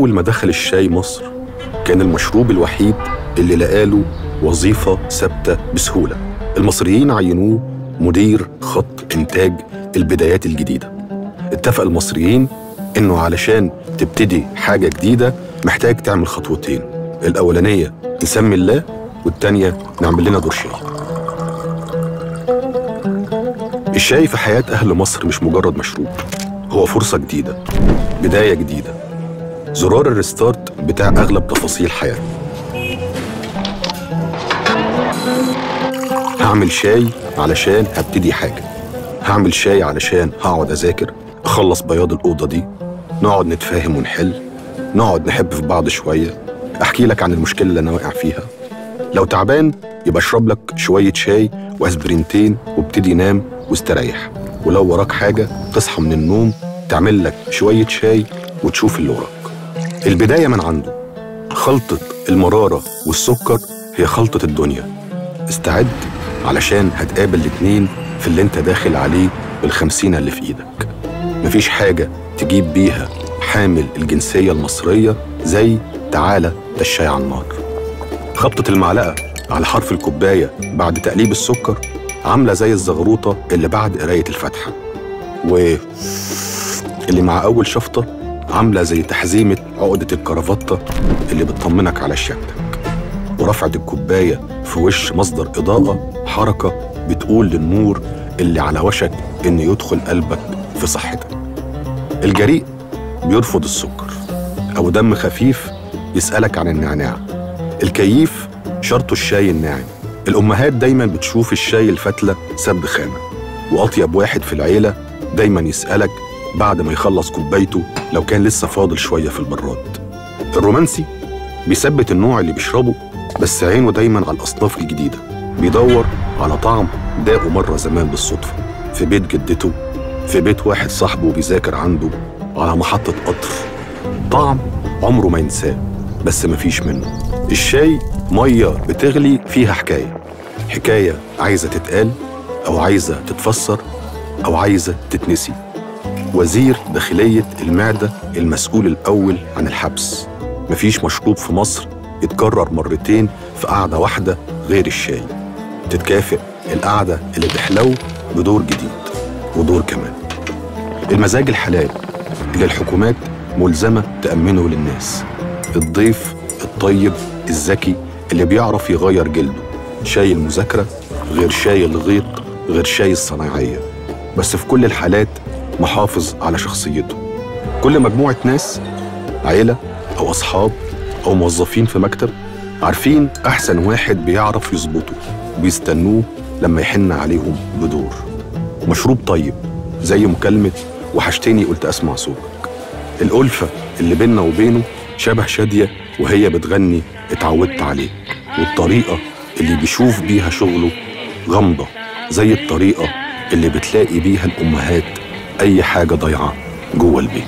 أول ما دخل الشاي مصر كان المشروب الوحيد اللي لقاله وظيفة ثابتة بسهولة. المصريين عينوه مدير خط إنتاج البدايات الجديدة. اتفق المصريين إنه علشان تبتدي حاجة جديدة محتاج تعمل خطوتين، الأولانية نسمي الله والتانية نعمل لنا دور شاي. الشاي في حياة أهل مصر مش مجرد مشروب، هو فرصة جديدة، بداية جديدة، زرار الريستارت بتاع أغلب تفاصيل حياتنا. هعمل شاي علشان هبتدي حاجة، هعمل شاي علشان هقعد أذاكر، أخلص بياض الأوضة دي، نقعد نتفاهم ونحل، نقعد نحب في بعض شوية، أحكي لك عن المشكلة اللي أنا واقع فيها. لو تعبان يبقى اشرب لك شوية شاي وأسبرينتين وابتدي نام واستريح، ولو وراك حاجة تصحى من النوم تعمل لك شوية شاي وتشوف اللي وراك. البداية من عنده. خلطة المرارة والسكر هي خلطة الدنيا. استعد علشان هتقابل الاتنين في اللي انت داخل عليه بالخمسينة اللي في ايدك. مفيش حاجة تجيب بيها حامل الجنسية المصرية زي تعالى ده الشاي على النار. خبطة المعلقة على حرف الكوباية بعد تقليب السكر عاملة زي الزغروطة اللي بعد قراية الفاتحة، و اللي مع أول شفطة عاملة زي تحزيمة عقدة الكرافتة اللي بتطمنك على شياكتك. ورفعة الكوباية في وش مصدر إضاءة حركة بتقول للنور اللي على وشك إنه يدخل قلبك في صحتك. الجريء بيرفض السكر، أو دم خفيف يسألك عن النعناع. الكيف شرطه الشاي الناعم. الأمهات دايماً بتشوف الشاي الفتلة سد خامة، وأطيب واحد في العيلة دايماً يسألك بعد ما يخلص كوبايته لو كان لسه فاضل شوية في البراد. الرومانسي بيثبت النوع اللي بيشربه، بس عينه دايماً على الأصناف الجديدة، بيدور على طعم داقه مرة زمان بالصدفة في بيت جدته، في بيت واحد صاحبه بيذاكر عنده، على محطة قطر. طعم عمره ما ينساه، بس مفيش منه. الشاي مية بتغلي فيها حكاية، حكاية عايزة تتقال أو عايزة تتفسر أو عايزة تتنسي. وزير داخلية المعدة المسؤول الأول عن الحبس. مفيش مشروب في مصر يتكرر مرتين في قعدة واحدة غير الشاي. تتكافئ القعدة اللي تحلو بدور جديد ودور كمان. المزاج الحلال اللي الحكومات ملزمة تأمنه للناس. الضيف الطيب الذكي اللي بيعرف يغير جلده. شاي المذاكرة غير شاي الغيط غير شاي الصناعية، بس في كل الحالات محافظ على شخصيته. كل مجموعة ناس، عيلة أو أصحاب أو موظفين في مكتب، عارفين أحسن واحد بيعرف يظبطه وبيستنوه لما يحن عليهم بدور. مشروب طيب زي مكالمة وحشتني قلت أسمع صوتك. الألفة اللي بيننا وبينه شبه شادية وهي بتغني اتعودت عليه، والطريقة اللي بيشوف بيها شغله غامضة زي الطريقة اللي بتلاقي بيها الأمهات أي حاجة ضايعة جوه البيت.